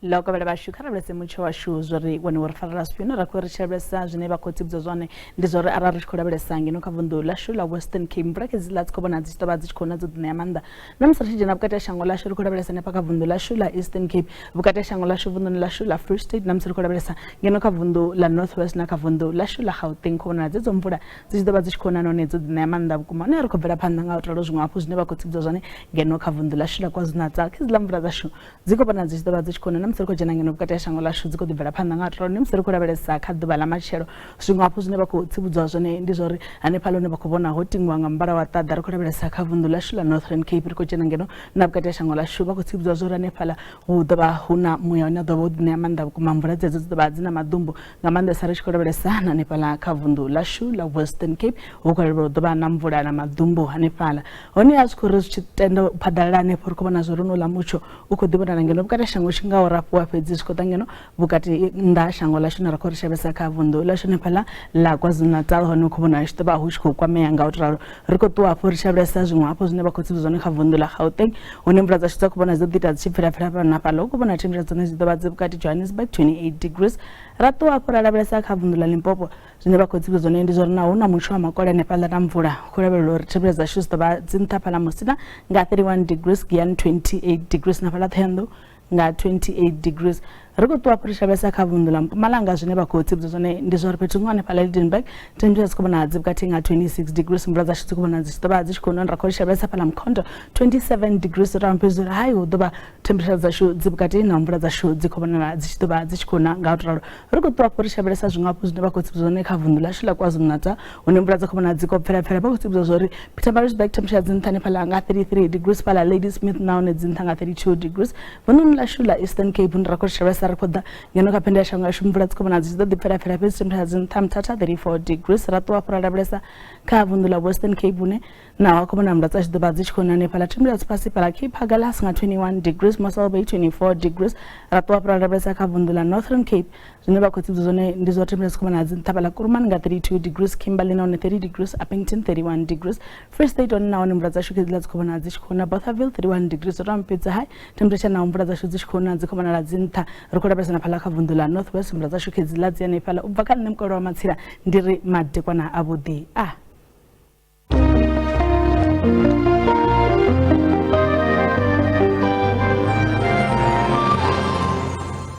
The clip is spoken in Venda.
Ḽo vhashu kha lavhelese mutsho washu zwori wone wo ri farela zwifhio na ra khou ri tshi lavhelesa zwine vha khou tsivhudza zwone ndi zwori arali ri tshi khou lavhelesa ngeno kha vunḓu ḽashu ḽa Western Cape mvula khedziḽa dzi khou vhona dzi tshi ḓo vha dzi tshi khou na dzo ḓi ṋea maanḓa. Na musi ri tshi dzhena vhukati ha shango ḽashu ri khou lavhelesa hanefha kha vunḓu ḽashu ḽa Eastern Cape, vhukati ha shango ḽashu vunḓuni ḽashu ḽa Free State, na musi ri khou lavhelesa ngeno kha vunḓu ḽa North West na kha vunḓu ḽashu ḽa Gauteng khou vhonala dzedzo mvula dzi tshi ḓo vha dzi tshi khou na nahone dzo ḓi ṋea maanḓa vhukuma. Hone ri khou bvela phanḓa nga u ralo zwiṅwe hafhu zwine vha khou tsivhudza zwone ngeno kha vunḓu ḽashu ḽa KwaZulu-Natal khedziḽa mvula dzashu dzi khou vhona dzi tshi ḓo vha dzi tshi khou na na musi ri khou dzhena ngeno vhukati ha shango ḽashu dzi khou ḓi bvela phanḓa nga ralo. Ndi musi ri khou lavhelesa kha ḓuvha ḽa matshelo zwiṅwe hafhu zwine vha khou tsivhudzwa zwone ndi zwa uri hanefhaḽa hune vha khou vhona ho tingiwa nga muvhala wa ṱaḓa ri khou lavhelesa kha vunḓu ḽashu ḽa Northern Cape ri khou dzhena ngeno na vhukati ha shango ḽashu vha khou tsivhudzwa zwa uri hanefhaḽa hu ḓo vha hu na muya une ḓo vha wo ḓi ṋea maanḓa vhukuma mvula dzedzo dzi ḓo vha dzi na maḓumbu nga maanḓesa ri tshi khou lavhelesa na hanefhaḽa kha vunḓu ḽashu ḽa Western Cape hu khou lavhelelwa u ḓo vha na mvula na maḓumbu hanefhaḽa. Hone a zwi khou ri zwi tshi tenda u phaḓalala hanefho ri khou vhona zwa uri honouḽa mutsho u khou ḓi vhonala ngeno vhukati ha shango u tshi nga wo rafhiwa fhedzi zwi khou ḓa ngeno vhukati nnḓa ha shango ḽashu na ra khou ri shavhesa kha vunḓu ḽashu hanefhaḽa ḽa KwaZulu-Natal hone hu khou vhonala tshi ḓo vha hu tshi khou kwamea nga u tou ralo. Ri khou ṱuwa hafho ri tshi lavhelesa zwiṅwe hafhu zwine vha khou tsivhudza zwone kha vunḓu ḽa Gauteng hune mvula dzashu dza khou vhona dzo ḓi ita dzi tshi pfela pfela fhano na fhaḽa hu khou vhona temperature dzone dzi ḓo vha dzi vhukati Johannesburg 28 degrees. Ra ṱuwa hafhu ra lavhelesa kha vunḓu ḽa Limpopo zwine vha khou tsivhudza zwone ndi zwa uri naho hu na mutsho wa makole hanefhaḽa na mvula hu khou lavhelelwa uri temperature dzashu dzi ḓo vha dzi nṱha fhaḽa Musina nga 31 degrees, Giyani 28 degrees na fhaḽa Ṱhohoyanḓou nga 28 degrees. Ri khou ṱuwa hafhu ri tshi lavhelesa kha vunḓu ḽa Mpumalanga zwine vha khou tsivhudza zwone ndi zwa uri fhethu huṅwe hanefhaḽa Lydenburg temperature dzi khou vhonala dzi vhukati nga 26 degrees, mvula dzashu dzi khou vhonala dzi tshi ḓo vha dzi tshi khou na ra khou lavhelesa fhaḽa Mkhondo 27 degrees ra fhedzi uri hai hu ḓo vha temperature dzashu dzi vhukati na mvula dzashu dzi khou vhonala dzi tshi ḓo vha dzi tshi khou na nga u tou ralo. Ri khou ṱuwa hafhu ri tshi lavhelesa zwiṅwe hafhu zwine vha khou tsivhudza zwone kha vunḓu ḽashu ḽa KwaZulu-Natal hune mvula dza khou vhonala dzi khou pfela pfela vha khou tsivhudza zwa uri Pietermaritzburg temperature dzi nṱha hanefhaḽa nga 33 degrees fhaḽa Ladysmith nahone dzi nṱha nga 32 degrees. Vunḓuni ḽashu ḽa Eastern Cape hune ra khou lavhelesa ri khou ḓa ngeno kha phendo ya shango yashu mvula dzi khou vhonala dzi tshi ḓo ḓi pfela pfela fhedzi temperature dzi nṱha Mthatha 34 degrees. Ra ṱuwa hafhu ra lavhelesa kha vunḓu ḽa Western Cape hune naho khou vhona mvula dza tshi ḓo vha dzi tshi khou na hanefhaḽa temperature dzi fhasi fhaḽa Cape Agulhas nga 21 degrees, Mossel Bay 24 degrees. Ra ṱuwa hafhu ra lavhelesa kha vunḓu ḽa Northern Cape zwine vha khou tsivhudza zwone ndi zwa temperature dzi khou vhonala dzi nṱha fhaḽa Kuruman nga 32 degrees, Kimberley nahone 30 degrees, Upington 31 degrees, Free State hone nahone mvula dzashu khedziḽa dzi khou vhonala dzi tshi khou na Bothaville 31 degrees. Ro fhedza hai temperature naho mvula dzashu dzi tshi khou na dzi khou vhonala dzi nṱha ri khou lavhelesa na fhaḽa kha vunḓu ḽa North West mvula dzashu khedziḽa dzi hanefhaḽa. U bva kha nṋe Mukolo wa Matsila ndi ri madekwana avhuḓi a.